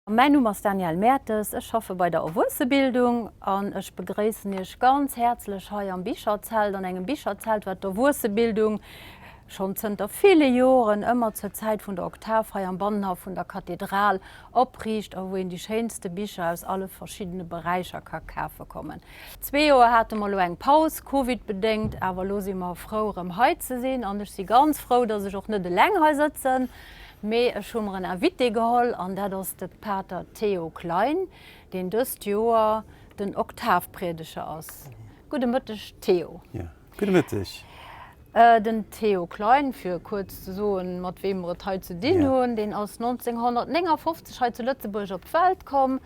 Mäin Numm ass Danièle Mertes, ech schaffe bei der Erwuessebildung an ech begréissen Iech ganz häerzlech hei am Bicherzelt, an engem Bicherzelt, wat d'Erwuessebildung schonn zënter ville Joren ëmmer zur Zäit vun der Oktav hei am Bannenhaff vun der Kathedral opriicht a wou een déi schéinste Bicher aus alle verschiddene Beräicher ka kafe kommen. Zwee Joer hate mer elo eng Paus, Covid-bedéngt, awer elo si mer frou erëm hei ze sinn an ech si ganz frou, dass ech och net eleng hei sëtzen, Mee ech hu mer en Invité geholl an dat ass de Pater Théo Klein, deen dëst Joer den Oktavpriedeger ass. Gudde Mëtteg Théo. Jo, gudde Mëtteg. Den Théo Klein, fir kuerz ze soen, mat weem mer et hei ze dinn hunn, deen ass 1959 hei zu Lëtzebuerg op d'Welt komm.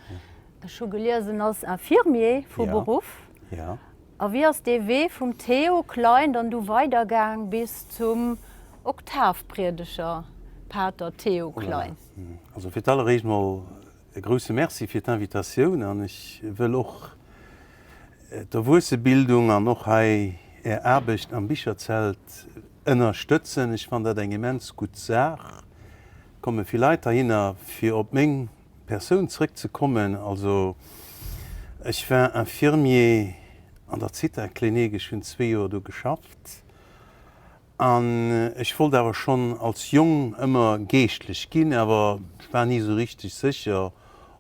Ech hu gelies, en ass Infirmier vu Beruff. A wéi ass dee Wee vum Théo Klein dann du weidergaang bis zum Oktavpriedeger Pater Théo Klein? Also fir d'alleréischt mol e grousse Merci fir d'Invitatioun an ech wëll och d'Erwuessebildung an och hei Är Aarbecht am Bicherzelt ënnerstëtzen. Ech fannen dat eng immens gutt Saach. Et komme vill Leit heihinner fir op meng Persoun zréck ze kommen, also ech war Infirmier an der Zithaklinik, ech hunn zwee Joer do geschafft an ech wollt awer schonn als Jong ëmmer Geeschtlech ginn, awer ech war ni esou richteg sécher,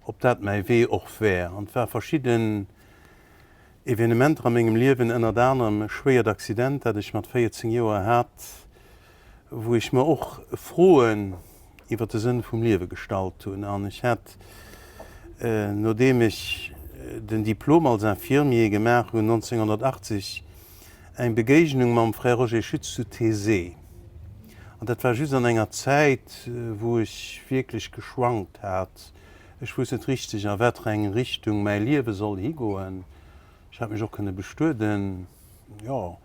ob dat mäi Wee och wär. An et war verschidden Evenementer a mengem Liewen, ënnert anerem e schwéiert Accident, dat ech mat 14 Joer hat, wou ech mer och Froen iwwer de Sënn vum Liewe gestallt hunn. An ech hat, nodeem ech den Diplom als Infirmier gemaach hunn, 1980 eng Begéignung mam Frère Roger Schütz zu Taizé. An dat war just an enger Zäit, wou ech wierklech geschwankt hat. Ech wousst net richteg, a wat fir eng Richtung mäi Liewe soll higoen. Ech hat mech och kënne bestueden, jo,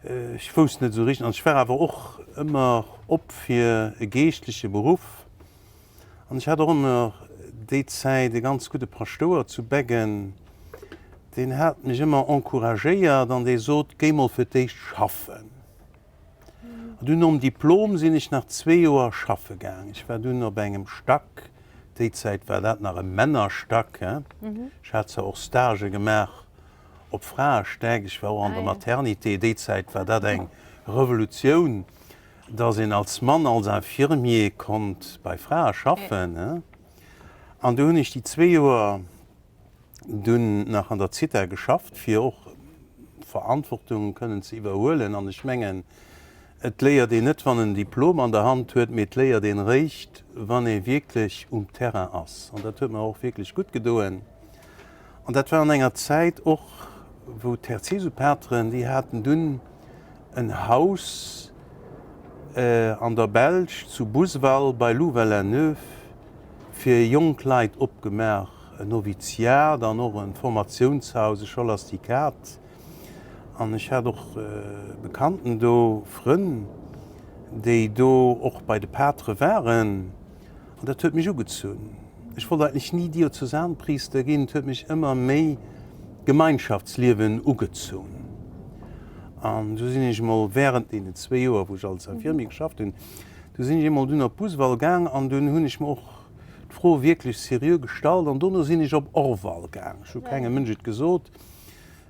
ech wousst net esou richteg. An ech war awer och ëmmer op fir e geeschtleche Beruff. An ech hat och ëmmer déi Zäit e ganz gudde Paschtouer zu Beggen, deen hat mech ëmmer encouragéiert an dee sot, Géi mol fir d'éischt schaffen. An dunn nom Diplom sinn ech nach zwee Joer schaffe gaang. Ech war dunn op engem Stack, déi Zäit war dat nach e Männerstack, he. Ech hat zwar och Stagë gemaach op Fraestäck, ech war och an der Maternité, déi Zäit war dat eng Revolutioun, dass een als Mann, als Infirmier konnt bei Frae schaffen, he. An du hunn ech déi zwee Joer dunn nach an der Zitha geschafft, fir och Verantwortung kënnen ze iwwerhuelen. An ech mengen, et léiert een net, wann en Diplom an der Hand huet, mee et léiert een eréischt, wann ee wierklech um Terrain ass. An dat huet mer och wierklech gutt gedoen. An dat war an enger Zäit och, wou d'Herz-Jesu-Pateren, déi haten dunn en Haus an der Belsch zu Bouzeval bei Louvain-la-Neuve, fir jonk Leit opgemaach, en Noviziat an och e Formatiounshaus, e Scholastikat. An ech hat och Bekannten do, Frënn, déi do och bei de Patere waren. An dat huet mech ugezunn. Ech wollt eigentlech ni Diözesanpriister ginn, et huet mech ëmmer méi d'Gemeinschaftsliewen ugezunn. An du sinn ech emol während deenen zwéi Joer, wou ech als Infirmier geschafft hunn, Du sinn ech eemol dunn op Bouseval gaang an dunn hunn ech mer och d'Fro wierklech seriö gestallt an dono sinn ech op Orval gaang. Ech hu kengem Mënsch et gesot.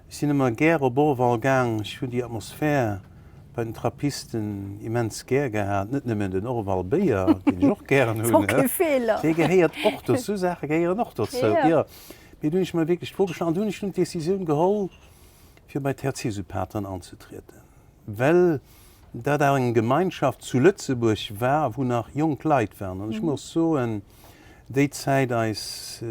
Ech sinn ëmmer gär op Orval gaang. Ech hunn déi Atmosphär bei den Trappisten immens gär gehat. Net nëmmen den Orval Béier, deen ech och gären hunn, dee gehéiert och dozou, Saache gehéieren och dozou, jo. Mee du hunn ech mer wierklech d'Fro gestallt an du hunn ech dunn d'Decisioun geholl, fir bei d'Herz-Jesu-Pateren anzetrieden. Well dat awer eng Gemeinschaft zu Lëtzebuerg war, wou nach jonk Leit waren. An ech muss soen, déi Zäit, eis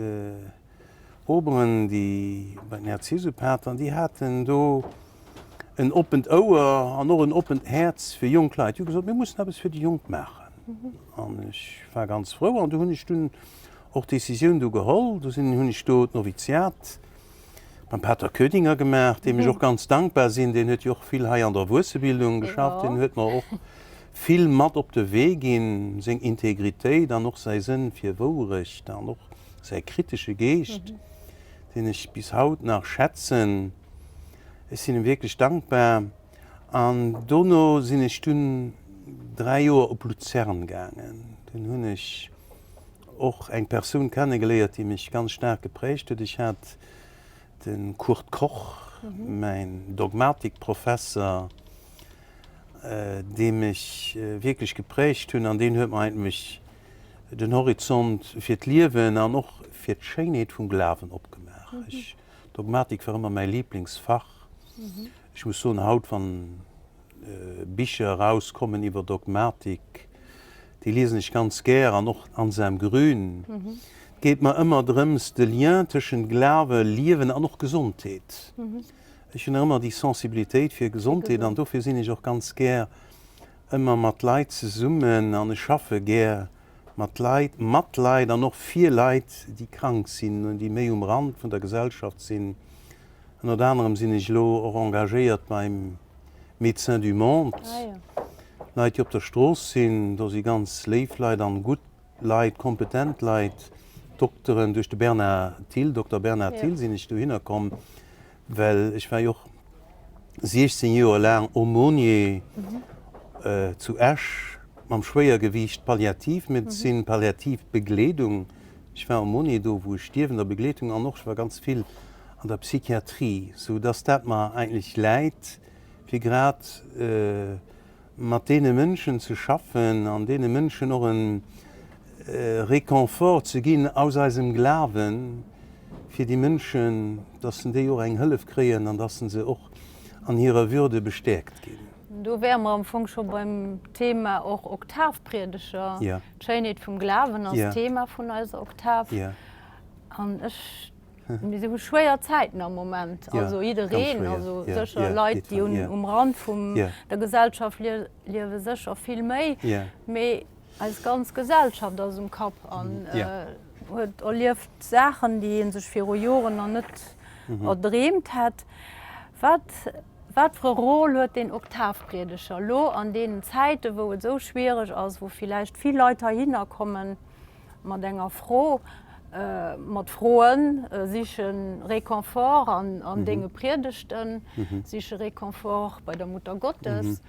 Oberen, déi bei den Herz-Jesu-Pateren, déi haten do en oppent Ouer an och en oppent Häerz fir jonk Leit. Déi hu gesot, mir mussen eppes fir déi Jonk maachen. An ech war ganz frou. An du hunn ech dunn och d'Decisioun du geholl. Du sinn, hunn ech do d'Noviziat Beim Pater Koedinger gemaach, deem ech och ganz dankbar sinn. Deen huet jo och vill hei an der Erwuessebildung geschafft. Deen huet mer och vill mat op de Wee ginn, seng Integritéit an och säi Sënn fir Wourecht an och säi kritesche Geescht, deen ech bis haut nach schätzen. Ech sinn em wierklech dankbar. An dono sinn ech dunn 3 Joer op Luzern gaangen. Dunn hunn ech. och eng Persoun kennegeléiert, déi mech ganz staark geprägt huet. Ech hat de Kurt Koch, mäin Dogmatikprofesser, dee mech wierklech geprägt hunn an deen huet mer eigentlech den Horizont fir d'Liewen an och fir d'Schéinheet vum Glawen opgemaach. Ech, Dogmatik war ëmmer mäi Liblingsfach. Ech muss soen, haut wann Bicher erauskommen iwwer Dogmatik, déi liesen ech ganz gär an och Anselm Grün. Et geet mer ëmmer drëms de Lien tëschent Glawe, Liewen an och Gesondheet. Ech hunn nach ëmmer déi Sensibilitéit fir Gesondheet an dofir sinn ech och ganz gär ëmmer mat Leit zesummen an ech schaffe gär mat Leit, mat Leit an och fir Leit, déi krank sinn, déi méi um Rand vun der Gesellschaft sinn. Ënnert anerem sinn ech elo och engagéiert beim Médecins du Monde, Leit, déi op der Strooss sinn. Do si ganz léif Leit an gutt Leit, kompetent Leit, Dokteren. Duerch de Bernard Thill, Dokter Bernard Thill sinn ech dohinner komm, well ech war jo och 16 Joer laang Aumônier zu Esch mam Schwéiergewiicht Palliativmedezin, Palliativbegleedung. Ech war Aumônier do, wou ech stierwender Begleetung an och ech war ganz vill an der Psychiatrie, sou dass dat mer eigentlech läit, fir grad mat deene Mënschen ze schaffen an deene Mënschen och e Réconfort ze ginn aus eisem Glawen, fir déi Mënschen, dass en déi och eng Hëllef kréien an dass se och an hirer Würde bestäerkt ginn. Do wäre mer am Fong scho beim Thema och Oktavpriedeger. D'Schéinheet vum Glawen ass d'Thema vun eiser Oktav. An ech Mir hu schwéier Zäiten am Moment, also jiddereen, also sécher Leit, déi um Rand vun der Gesellschaft liewe sécher vill méi, mee eis ganz Gesellschaft ass um Kapp an huet erlieft Saachen, déi ee sech viru Joren nach net erdreemt hätt. Wat, wat fir e Rôle huet deen Oktavpriedeger elo an deenen Zäiten, wou et esou schwiereg ass, wou villäicht vill Leit heihinner kommen, mat enger Fro, mat Froen, siche Réconfort an denge Priedegten, siche Réconfort bei der Mutter Gottes.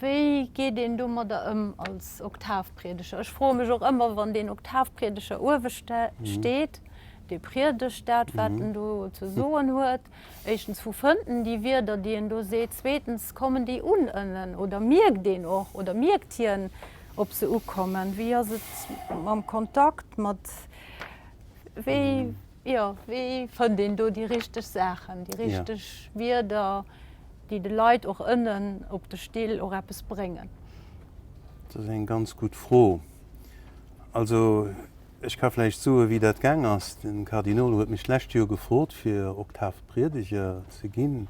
Wéi geet een domadder ëm als Oktavpriedeger? Ech froe mech och ëmmer, wann deen Oktavpriedeger uewe steet, dee priedegt dat, wat en do ze soen huet, Éischtens, wou fënnt en déi Wierder, déi en do seet? Zweetens, kommen déi un ënnen oder mierkt een och oder mierkt hien, ob se ukommen? Wéi ass et mam Kontakt mat, wéi, jo, wéi fënnt een do déi richteg Saachen, déi richteg Wierder, déi de Leit och ënnen op de Still och eppes bréngen? Dat ass eng ganz gutt Fro. Also Ech ka vläicht soen, wéi dat gaang ass. De Kardinol huet mech d'lescht Joer gefrot, fir Oktavpriedeger ze ginn.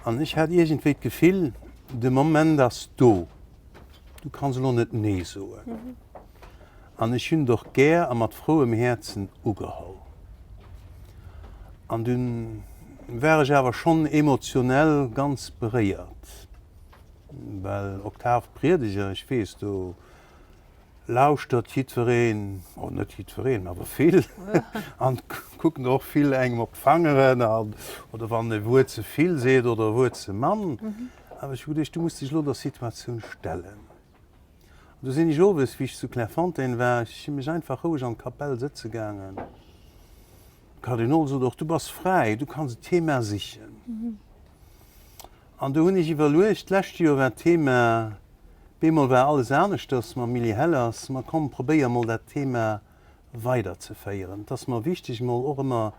An ech hat iergendwéi d'Gefill, de Moment ass do, du kanns elo net Nee soen. An ech hunn et och gär a mat frouem Häerzen ugeholl. An dunn war ech awer schonn emotionell ganz beréiert, well Oktavpriedeger, ech weess, do lauschtert jiddwereen, oh net jiddwereen, awer vill, an kucken och vill engem op d'Fangeren an, oder wann e Wuert ze vill seet oder e Wuert ze mann. Awer ech hu geduecht, du muss dech elo der Situatioun stellen. An du sinn ech owes, wéi ech zu Clairefontaine war, ech si mech einfach roueg an d'Kapell sëtze gaangen. De Kardinol sot och, du bass fräi, du kanns e Thema sichen. An do hunn ech iwwerluecht, d'lescht Joer war d'Thema, bemol war alles aneschters mam Milly Hellers, ma komm probéier mol dat Thema weiderzeféieren. Et ass mer wichteg mol och ëmmer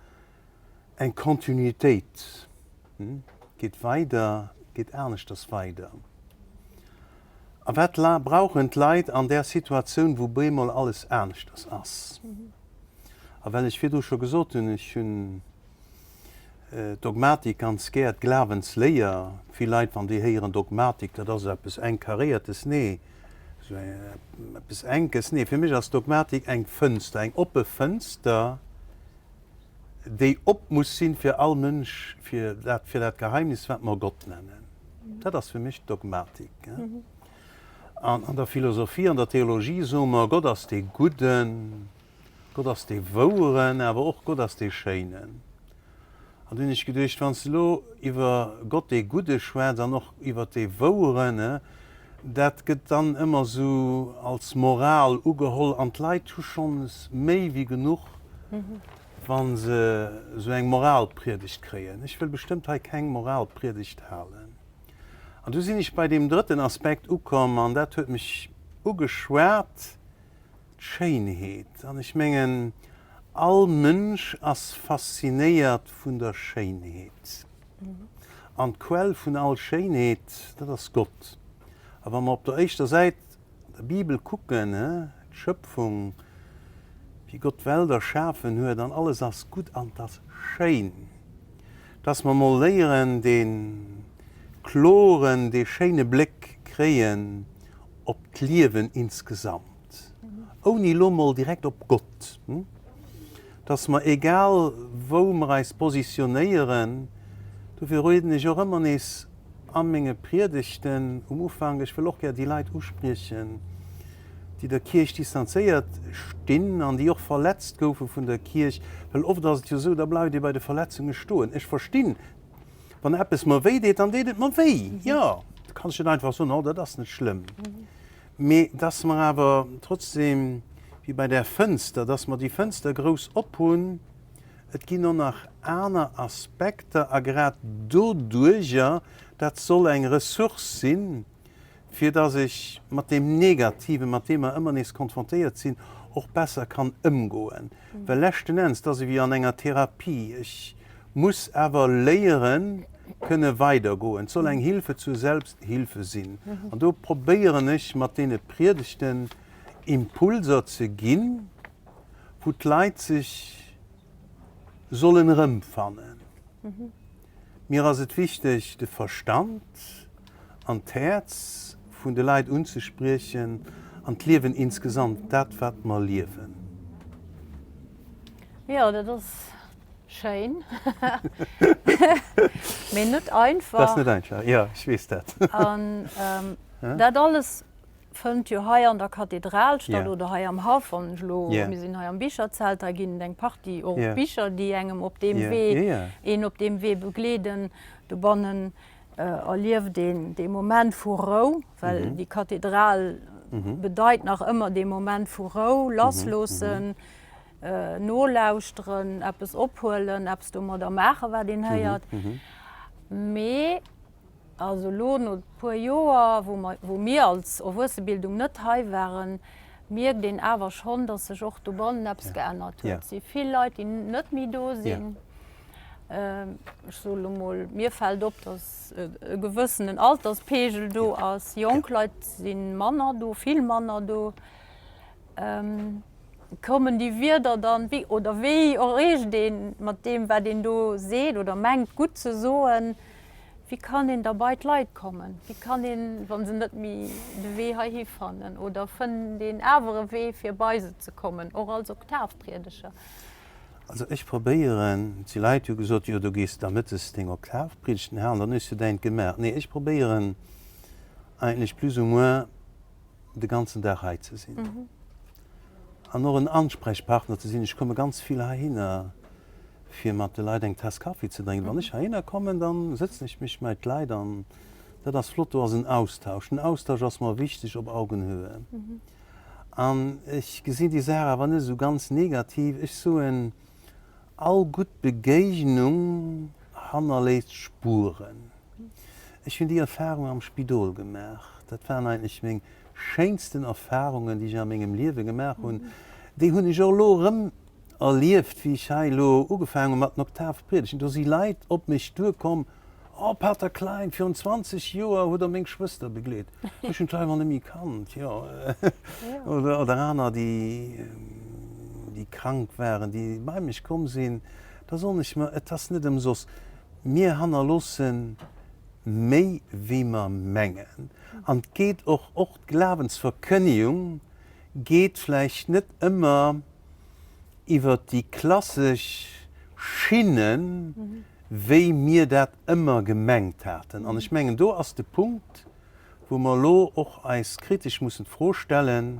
eng Kontinuitéit, geet weider, geet aneschters weider. A wat brauchen d'Leit an där Situatioun, wou bemol alles aneschters ass? A well ech virdru scho gesot hunn, ech hunn Dogmatik ganz gär, d'Glawensléier. Vill Leit, wann déi héieren Dogmatik, dat ass eppes Enk-Karéiertes. Nee, esou eppes Enkes. Nee, fir mech ass Dogmatik eng Fënster, eng oppe Fënster, déi op muss sinn fir all Mënsch, fir dat, fir dat Geheimnis, wat mer Gott nennen. Dat ass fir mech d'Dogmatik. An an der Philosophie, an der Theologie soe mer, Gott ass dee Gudden, Gott ass dee Woueren, awer och Gott ass dee Schéinen. An du hunn ech geduecht, wann s de elo iwwer Gott dee Gudde schwätz an och iwwer dee Woueren, ne. Dat gëtt dann ëmmer esou als Moral ugeholl an d'Leit hu schonns méi wéi genuch, wa se esou eng Moralpriedegt kréien. Ech wëll bestëmmt hei keng Moralpriedegt halen. An du sinn ech bei deem drëtten Aspekt ukomm an dat huet mech ugeschwat, d'Schéinheet. An ech mengen, all Mënsch ass faszinéiert vun der Schéinheet. An d'Quell vun all Schéinheet, dat ass Gott. A wa mer op der éischter Säit der Bibel kucken, d'Schöpfung, wéi Gott d'Welt erschafen huet, an alles ass gutt an 't ass schéin, dass mer mol léieren dee kloren, dee schéine Bléck kréien op d'Liewen insgesamt, ouni elo mol direkt op Gott. Dass mer, egal wou mer eis positionéieren, dofir rieden ech och ëmmer nees a menge Priedegten um Ufank, ech wëll och gär déi Leit uspriechen, déi der Kierch distanzéiert stinn an déi och verletzt goufe vun der Kierch, well oft ass et jo esou, da bleift ee bei de Verletzunge stoen. Ech verstinn, wann eppes mer wéi deet, dann deet et mer wéi, jo, da kann ech net einfach soen, oh dat ass net schlëmm. Mee dass mer awer trotzdem, wéi bei där Fënster, dass mer déi Fënster grouss op hunn, et ginn och nach aner Aspekter a grad doduerjer, dat soll eng Ressource sinn, fir dass ech mat deem Negativen, mat deem mer ëmmer nees konfrontéiert sinn, och besser kann ëmgoen. Well leschten Enns, et ass ewéi an enger Therapie, ech muss awer léieren, kënne weidergoen. Et soll eng Hilfe zur Selbsthilfe sinn. An do probéieren ech mat deene Priedegten Impulser ze ginn, wou d'Leit sech sollen erëmfannen. Mir ass et wichteg, de Verstand an d'Häerz vun de Leit unzespriechen an d'Liewen insgesamt, dat wat mer liewen. Jo, dat ass Schéin, mee net einfach. Dat ass net einfach, jo, ech weess dat. An dat alles fënnt jo hei an der Kathedral statt oder hei am Haff. Wann ech elo, mir sinn hei am Bicherzelt, hei ginn et eng Partie och Bicher, déi engem op deem Wee, een op deem Wee begleeden. Dobannen erlieft een dee Moment vu Rou, well déi Kathedral bedeit nach ëmmer dee Moment vu Rou, lassloossen. Nolauschteren, eppes ophuelen, eppes domadder maachen, wat een héiert. Mee also elo no e puer Joer, wou mer, wou mir als Erwuessebildung net hei waren, mierkt een awer schonn, datt sech och dobannen eppes geännert huet. Et si vill Leit, déi net méi do sinn. Ech soe lo mol, mir fält op, datt e gewëssenen Alterspeegel do ass. Jonk Leit si manner do, vill manner do. Kommen déi Wierder dann, wéi oder wéi erreecht een mat deem wat een do seet oder mengt gutt ze soen, wéi kann een da bei d'Leit kommen? Wéi kann een, wa se net méi de Wee heihi fannen, oder fënnt een awer e Wee fir bei se ze kommen, och als Oktavpriedeger? Also ech probéieren, et si Leit déi hu gesot, jo do gees de da mëttes deng Oktavpriedegten halen, dann hues du däint gemaach. Nee, ech probéieren eigentlech plus ou moins, de ganzen Dag hei ze sinn an och en Ansprechpartner ze sinn. Ech komme ganz vill heihinner, fir mat de Leit eng Taass Kaffi ze drénken. Wann ech heihinner kommen, da sëtzen ech mech mei d'Leit an dat ass flott, do ass en Austausch. Den Austausch ass mer wichteg op Augenhöhe. An ech gesinn déi Saach awer net esou ganz negativ. Ech soen, all gutt Begéignung hannerléisst Spueren. Ech hunn déi Erfahrung am Spidol gemaach. Dat waren eigentlech meng schéinsten Erfahrungen, déi ech a mengem Liewe gemaach hunn. Déi hunn ech och elo erëm erlieft, wéi ech hei elo ugefaangen hu mat den Oktave priedegen. Do si Leit op mech duerkomm, Oh, Pater Klein, virun 20 Joer hutt Der meng Schwëster begleet. Ech hunn d'Leit emol net méi kannt, jo. Oder, oder aner, déi, déi krank waren, déi bei mech komm sinn. Da soen ech mer, et ass net ëmsoss. Mir hannerloosse méi wéi mer mengen. An et geet och, och d'Glawensverkënnegung geet vläicht net ëmmer iwwer déi klassesch Schinnen, wéi mir dat ëmmer gemengt haten. An ech mengen, do ass de Punkt, wou mer elo och eis kritesch mussen d'Fro stellen,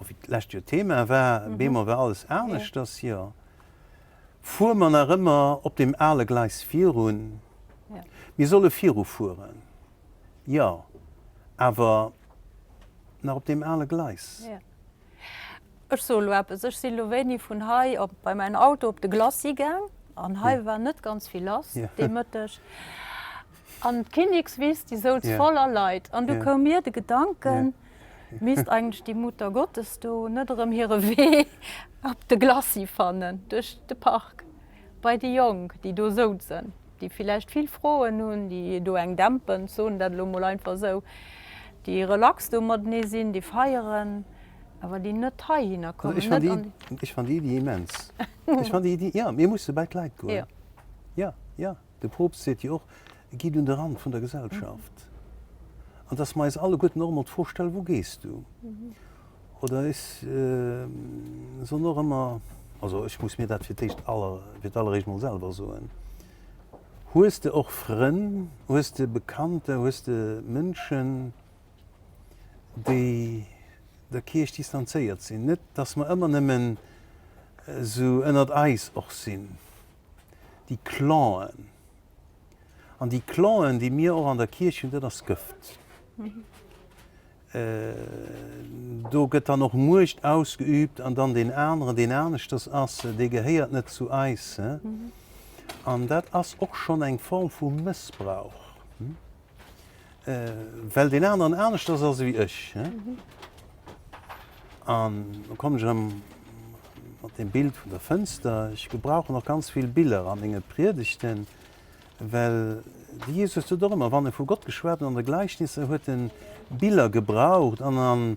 och wéi d'lescht Joer d'Thema war, bemol war alles aneschters, jo, Fuere mer nach ëmmer op deem ale Gleis virun? Mir solle virufueren, jo. Awer nach op deem ale Gleis. Ech soe lo eppes, Ech sinn lo wéini vun hei op bei mäin Auto op de Glacis gaang an hei war net ganz vill lass dee Mëtteg. An d'Kinnekswiss, déi souz voller Leit. An du koum mir de Gedanken, Misst eigentlech déi Muttergottes do net erëm hire Wee op de Glacis fannen, duerch de Park, bei déi Jonk, déi do souzen? déi villäicht vill Froen hunn, déi do eng dämpen, soen dat elo mol einfach esou, déi relax do matenee sinn, déi feieren, awer déi net heihinner kommen. Also ech fan déi, ech fan déi Iddi immens. Ech fan déi Iddi, jo, mir musse bei d'Leit goen. Jo, jo, de Poopst seet jo och, Gitt un de Rand vun der Gesellschaft. An dass mer eis alleguerten och emol d'Fro stellen, Wou gees du? Oder ech soen och ëmmer, also ech muss mir dat fir d'éischt aller, fir d'alleréischt mol selwer soen, Hues de och Frënn, hues de Bekannter, hues de Mënschen, déi der Kierch distanzéiert sinn? Net, datt mer ëmmer nëmmen esou ënnert eis och sinn, déi Clanen. An déi Clanen, déi mir och an der Kierch hunn, dat ass Gëft. Do gëtt dann och Muecht ausgeübt an dann deen aneren, deen aneschters ass, dee gehéiert net zu eis. An dat ass och schonn eng Form vu Mëssbrauch, well deen aneren aneschters ass ewéi ech. An do kommen ech erëm mat deem Bild vun der Fënster. Ech gebrauchen och ganz vill Biller a menge Priedegten. Well de Jesus huet och ëmmer, wann e vu Gott geschwat huet an de Gleichnisser, huet en Biller gebraucht an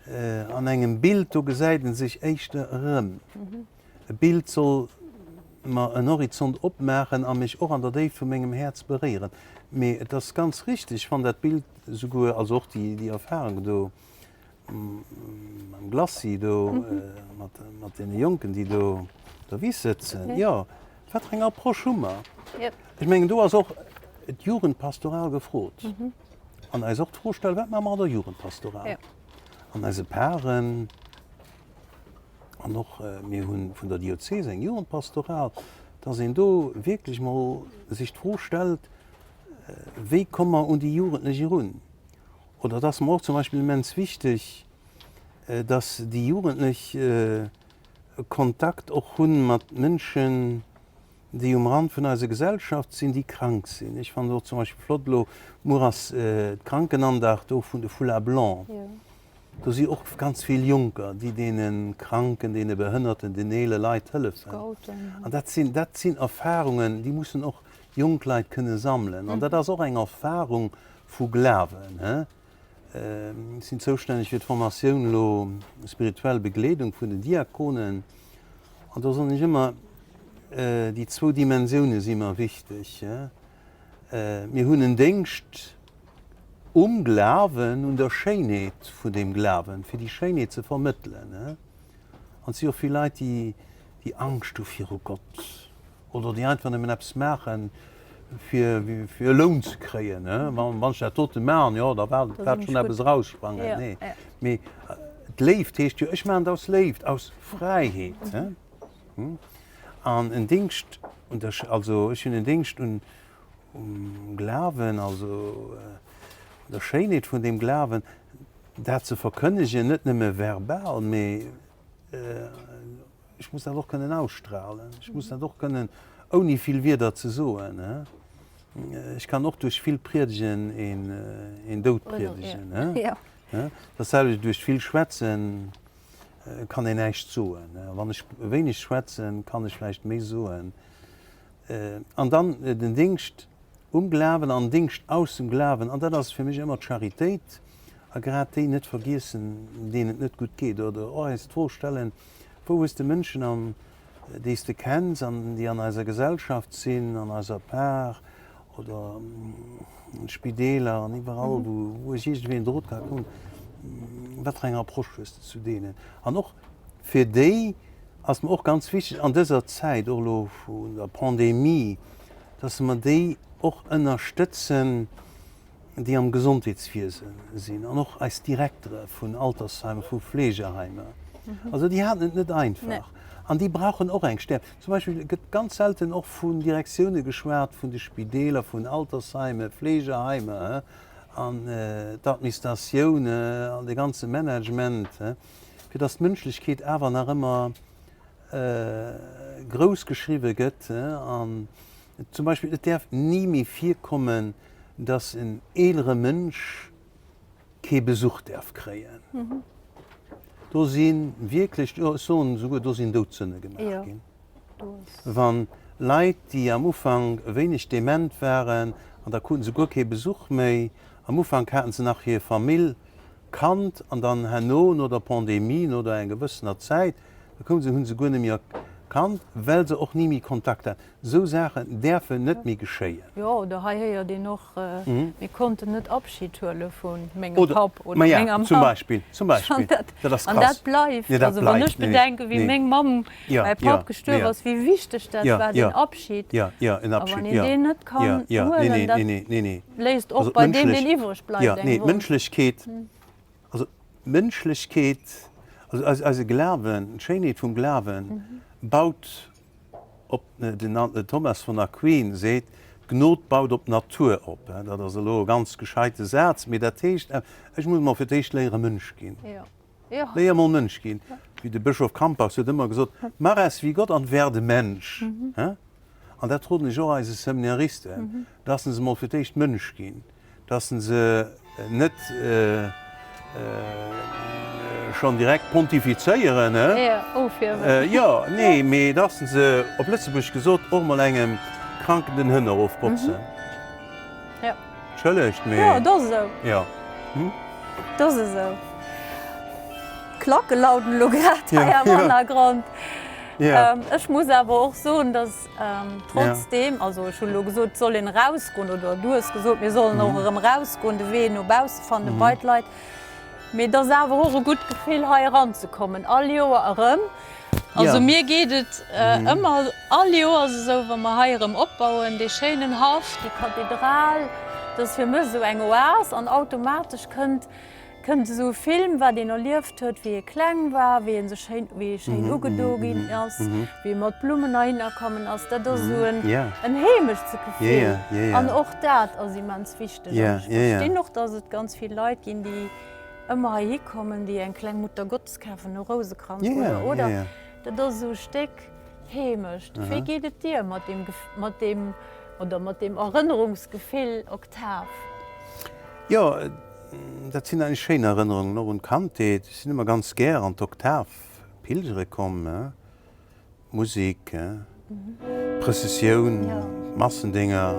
an engem Bild, do gesäit en sech éischter erëm. E Bild soll mer en Horizont opmaachen a mech och an der Déift vu mengem Häerz beréieren. Mee et ass ganz richteg, wann dat Bild esouguer, also och déi Erfahrung do, Mam Glacis do, mat deene Jonken, déi do op der Wiss sëtzen. Jo, wat fir eng Approche hu mer? Ech mengen, do ass och d'Jugendpastoral gefrot. An eis och d'Fro stellen, Wat maache mer an der Jugendpastoral? An eise Paren? An och mir hu vun der Diözes eng Jugendpastoral, dass een do wierklech mol sech d'Fro stellt, Wéi komme mer un déi Jugendlech erun? Oder et ass mer och zum Beispill immens wichteg, dass déi Jugendlech Kontakt och hu mat Mënschen, déi um Rand vun eiser Gesellschaft sinn, déi krank sinn. Ech fannen et och zum Beispill flott elo, muer ass d'Krankenandacht do vun de Foulards blancs. Do si och ganz vill Jonker, déi deene Kranken, deene Behënnerten, den eelere Leit hëllefen. An dat sinn, dat sinn Erfarungen, déi mussen och jonk Leit kënne sammelen. An dat ass och eng Erfarung Vu Glawen, he? Ech sinn zoustänneg fir d'Formatioun elo, spirituell Begleedung vun den Diakonen. An do soen ech ëmmer, déi zwou Dimensioune si mer wichteg. Mir hunn en Déngscht um Glawen, un der Schéinheet vun deem Glawen, fir déi Schéinheet ze vermëttelen. An et si och vill Leit, déi Angscht hu viru Gott. Oder déi einfach nëmmen eppes maachen, fir e Loun ze kréien. Wann ech dat dote maachen, jo, da waart schonn eppes eraussprangen. Nee, mee d'Léift heescht jo, ech maachen et aus Léift, aus Fräiheet. An en Dingscht un der, also ech hunn en Dingscht un, um Glawen, also un der Schéinheet vun deem Glawen, dat ze verkënnegen, net nëmme verbal, mee Ech muss dat och kënnen ausstrahlen. Ech muss dat och kënnen, ouni vill Wierder ze soen. Ech kann och duerch vill Priedegen een dout priedegen. Dat selwecht duerch vill Schwätzen kann een näischt soen. Wann ech wéineg schwätzen, kann ech vläicht méi soen. An dann den Dingscht um Glawen an Dingscht aus dem Glawen, an dat ass fir mech ëmmer d'Charitéit, a grad déi net vergiessen, deenen et net gutt geet, oder och eis d'Fro stellen, Wou hues de Mënschen an, déi s de kenns an déi an eiser Gesellschaft sinn, an eiser Par oder an Spideeler an iwwerall, wou ech iergendwéi en Drot ka hunn, wat fir eng Approche hues de zu deenen? An och fir déi ass mer och ganz wichteg an dëser Zäit, och elo vun der Pandemie, dass mer déi och ënnerstëtzen, déi am Gesondheetswiese sinn an och eis Direktere vun Altersheimer, vu Fleegeheimer, also déi haten et net einfach an déi brauchen och eng Stäerkt. Zum Beispill gëtt ganz selten och vun Direktioune geschwat vun de Spideeler, vun Altersheimer, Fleegeheimer. An d'Administratioun an de ganze Management, fir dass d'Mënschlechkeet awer nach ëmmer grouss geschriwwe gëtt. An zum Beispill, et däerf ni méi virkommen, dass en eelere Mënsch kee Besuch däerf kréien. Do si wierklech, jo ech soen esouguer, do sinn Doudsënne gemaach ginn. Wa Leit, déi am Ufank e wéineg dement waren, an da kruten se guer kee Besuch méi, am Ufank haten se nach hir Famill kannt, an dann herno, no der Pandemie, no der enger gewëssener Zäit, da koume se, hu se guer net méi erkannt, well se och ni méi Kontakt haten. Esou Saachen däerfen net méi geschéien. Jo, oder hei héiert een och, Mir konnten net Abschid huele vu mengem Papp oder menger Mamm. Zum Beispill, zum Beispill. Dat ass krass. An dat bleift. Also wann ech bedenken, wéi meng Mamm, mäi Papp gestuerf ass, wéi wichteg dat war, deen Abschid. A wann een deen net kann huelen, dat léisst och bei deem, deen iwwreg bleift, eng Wonn. D'Mënschlechkeet, also d'Mënschlechkeet, also eise Glawen, d'Schéinheet vum Glawen baut Op, den Thomas von Aquin seet, D'Gnod baut op d'Natur op. Dat ass elo e ganz gescheite Saz, mee dat heescht, ech muss mol fir d'éischt léiere Mënsch ginn. Léier mol Mënsch ginn. Wéi de Bëschof Campars huet ëmmer gesot, Mach es wie Gott und werde Mensch. An dat roden ech och eise Seminaristen, dass se mol fir d'éischt Mënsch ginn. Dass se net schonn direkt pontifizéieren, he? Jo, nee, mee dass se, op Lëtzebuergesch gesot, och mol engem Kranken den Hënner ofbotzen. Entschëllegt, mee. Jo, et ass esou. Jo. Et ass esou. D'Klacke lauden elo grad hei am Hannergrond. Ech muss awer och soen, dass. Trotzdem, also ech hunn elo gesot, et soll een erausgoen, oder du hues gesot, mir sollen och erëm erausgoen, de Wee no bausse fannen, bei d'Leit. Mee et ass awer och e gutt Gefill, hei eranzekommen, all Joer erëm. Also mir geet et ëmmer all Joers esou, wa mer hei erëm opbauen, dee schéinen Haff, déi Kathedral, dat ass fir mech esou eng Oas an automatesch kënnt Kënnt esou e Film, wat een erlieft huet, wéi ee kleng war, wéi ee sech schéin, wéi ee schéin ugedo ginn ass, wéi ee mat Blummen heihinner kommen ass. Dat ass esou en, en Heemechtsgefill. An och dat ass immens wichteg. An ech verstinn och, dass et ganz vill Leit ginn, déi ëmmer heihi kommen, déi eng kleng Muttergottes kafen, e Rousekranz oder, oder. Dat ass esou e Stéck Heemecht. Wéi geet et dir mat deem, mat deem, oder mat deem Erënnerungsgefill Oktav? Jo, dat sinn eigentlech schéin Erënnerungen, och un d'Kandheet. Ech sinn ëmmer ganz gär an d'Oktav pilgere komm, d'Musek, d'Prëssessioun, d'Massendinger,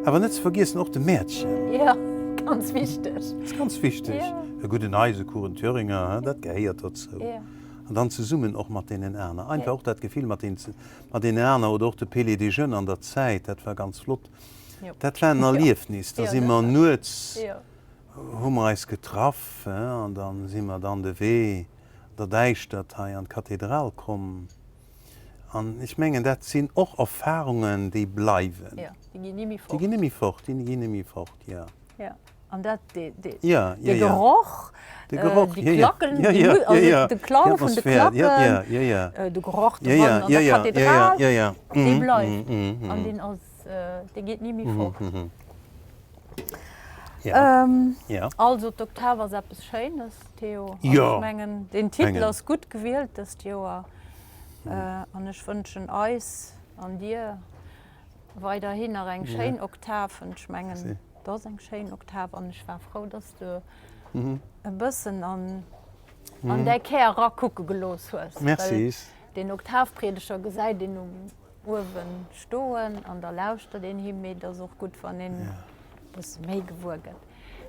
awer net ze vergiessen och de Mäertchen. Jo, ganz wichteg. Dat ass ganz wichteg. E gudden Eisekuchen Thüringer, dat gehéiert dozou. An dann zesummen och mat deenen aner. Einfach och dat Gefill mat deenen aner oder och de Palais des Jeunes an der Zäit, dat war ganz flott. Dat war en Erliefnis. Da si mer nuets, hu mer eis getraff an da si mer dann de Wee an der Däischtert hei an d'Kathedral komm. An ech mengen, dat sinn och Erfarungen, déi bleiwen. Déi ginn ni méi fort. Déi ginn net méi fort, déi ginn net méi fort, jo. An dat, dee Geroch, déi Klacken, de Klang vun de Klacken, de Geroch dobannen an der Kathedral, dee bleift an deen ass, dee geet ni méi fort. Also d'Oktav ass eppes Schéines, Théo. An ech mengen, deen Titel ass gutt gewielt dëst Joer. An ech wënschen eis an dir weiderhin nach eng schéin Oktav. An ech mengen, et ass eng schéin Oktav an ech war frou, dass de e bëssen an an däi Kär erakucke gelooss hues. Merci. Well deen Oktavpriedeger gesäit een um uewen stoen an da lauschtert een him, mee et ass och gutt, wann een e bësse méi gewuer gëtt.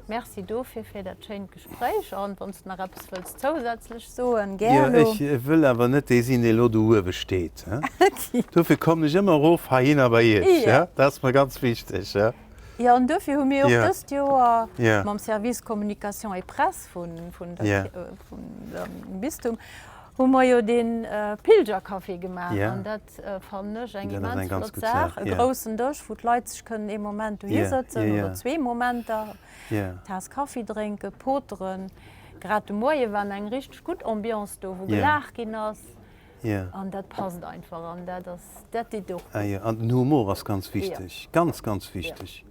Merci dofir fir dat schéint Gespréich an wann s de nach eppes wëlls zousätzlech soen, gär elo. Jo, ech wëll awer net dee sinn, dee elo do uewe steet. Dofir kommen ech ëmmer erof heihinner bei Iech. Dat ass mer ganz wichteg. Jo, an dofir hu mir och dëst Joer mam Service Communication et Presse vun dem Bistum hu mer jo dee Pilgercafé gemaach. An dat fannen ech eng immens flott Saach. E groussen Dësch, wou d'Leit sech kënnen ee Moment dohi sëtzen oder zwee Momenter, Taass Kaffi drénken, poteren. Grad de Moie war eng richteg gutt Ambiance do, wou gelaacht ginn ass. An dat passt einfach an dat ass, dat deet och gutt. An den Humor ass ganz wichteg, ganz, ganz wichteg.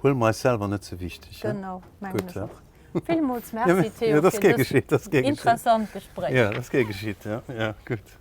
Huele mer eis selwer net ze wichteg. Genau, mengen ech och. Villmools Merci Théo fir dëst interessant Gespréich. Jo, dat ass gär geschitt. Jo, gutt.